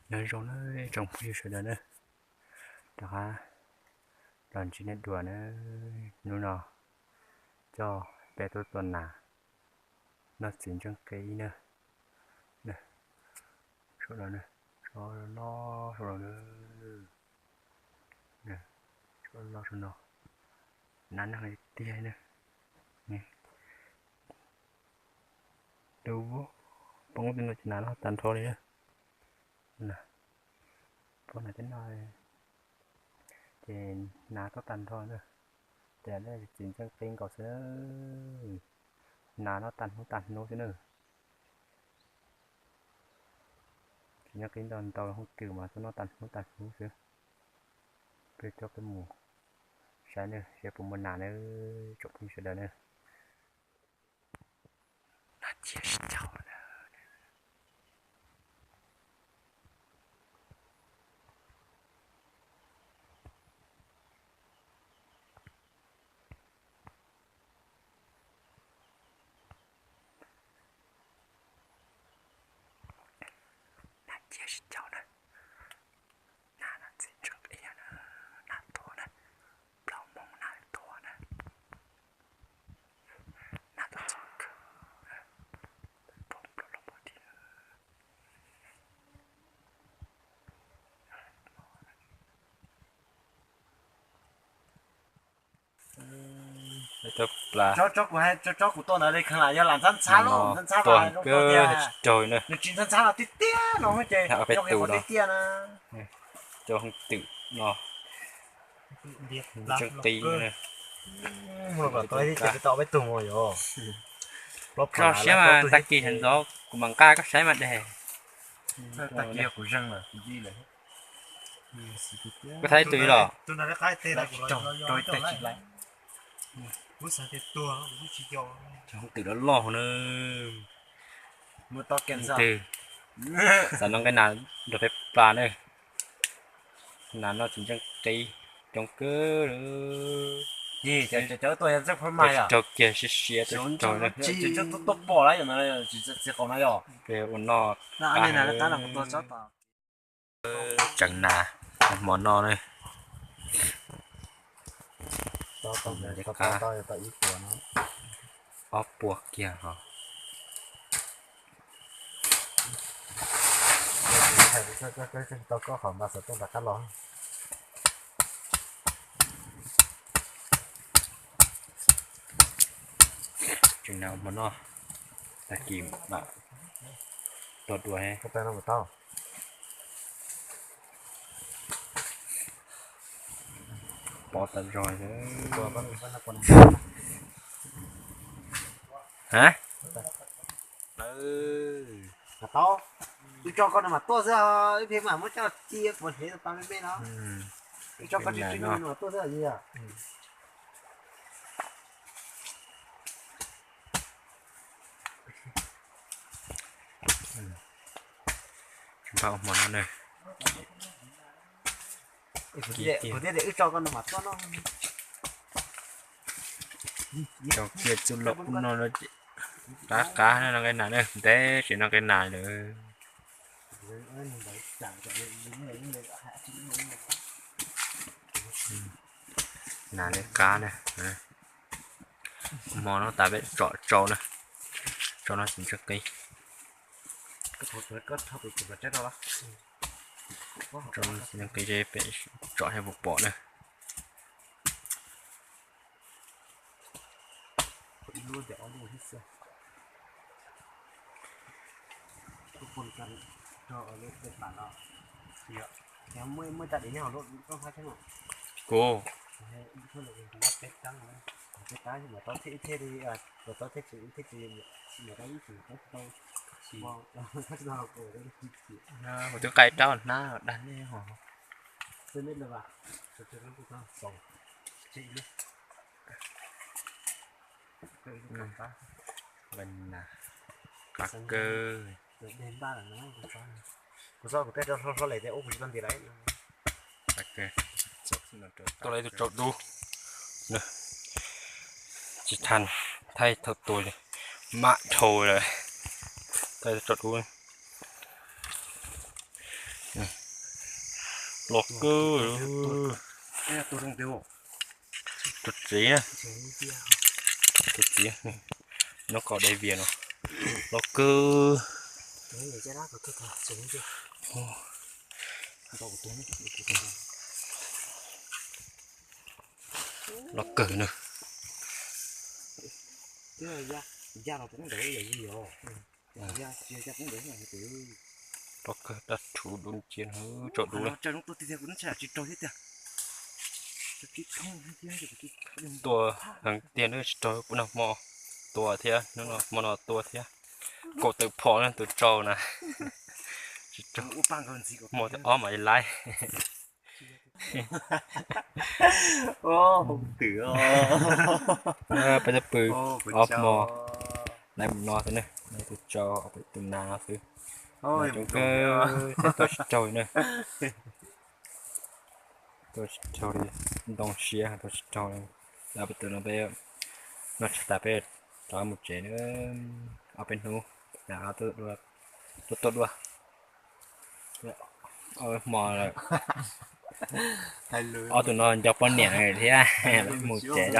Nyob zoo na tsoom phooj ywg sawv daws na, rov qab los ntsib nej dua na. Hnub no coj peb tuaj tua nas noj txiv ntseej qib na. Saum no, saum no, saum no, saum no, nas neeg tiag na. Dub, poob tej no ces nas noj tag nrho li na. Poob nas tej no ces nas tuaj tag nrho na. Ces txiv ntseej qib nkaus xwb, nas noj tag hnub tag hnub xwb na. Txiv ntseej qib ntau ntau hoob twm mas tuaj noj tag hnub tag hnub xwb. Peb coj peb mus saib na, saib puas muaj nas na, tsoom phooj ywg sawv daws na. Nas ciaj sib caug na. Nas ciaj sib caug na. Nas no txiv ntseej qib na. Nas tuag na. Plaub moos nas tuag na. Nas tuag txog kawg. Poob plaub lub npua tiag. Tsob kuv hais, tsob kuv tua ntawd li kheev lam yog lam ntxhab ntxhab los ntxhab ntxhab los hais zoo tiag. Nws tsis ntxhab ntxhab los tiag tiag no ces yog qhov tiag tiag na. Cov hoob twm no ntseej qib. Koj siab mas tag kis sawv ntxov kuv mam nqa koj saib mas de. Tag kis kuv zeeg lawm. Koj thaij ib tug los. Cov hoob twm loj loj na. Twg xav noj nqaij nas nrog peb pla na. Nas noj tsis ntseej qib coob kawg. Raug kiag siab siab tuaj raug na. Ua noj qab. Tseev nas hmo no na. Ob puas kiag hos. Tseev nas hmo no tag kis mam tua dua. Pov tas zog. Ha? Wb tso koj no mas tuaj xwb, ib pliag mam muab coj cia puas hlev tau me me no. Wb tso koj tsis tsis no mas tuaj xwb. Tsis npaj ua hmo no na. Kuv thiaj tias wb tso koj no mas tuaj no. Tso kiag txuj lom ub no no ces qab qab no nqaij nas na, ntev tsis noj nqaij nas lawm. Nas liab qab na. Hmo no tas peb tsom tsau na, tsau no tsis ntsaj qis. Tsau no tsis ntsaj qis, peb tsom thiaj pom pom na. Kuv kuv twb nqa ib rab hnab dag nej ho. Qab kawg. Tuaj lawm tus tsau dub. Tsis thaij, thaij thaum tua li, mam dhau lawm. Thaij tus tsau dub. Los kawg. Tus txiv, tus txiv nyob qhov dej vias no. Los kawg. Los kawg na. Los kawg, dab rhuv dub nciab, tso dub. Tua heev tiag na, tsis raug, nag hmo tua thiab, hnub no hmo no tua thiab, kaum tawm phom na tus tsau na. Tsis raug, hmo thib ob mam li laib. Peb twb pw ob hmo, laib mus no xwb na, tus tsau pem tus nas no xwb. Nas coob kawg thiab tua tsis raug na. Tua tsis raug li, ntoo siab tua tsis raug li. Peb tus no peb noj tshais tas peb rov mus tsev na. Ob peb hnub tuaj tuaj dua. Ob hmo lawm, ob tug no nco poj niam thiab, mus tsev.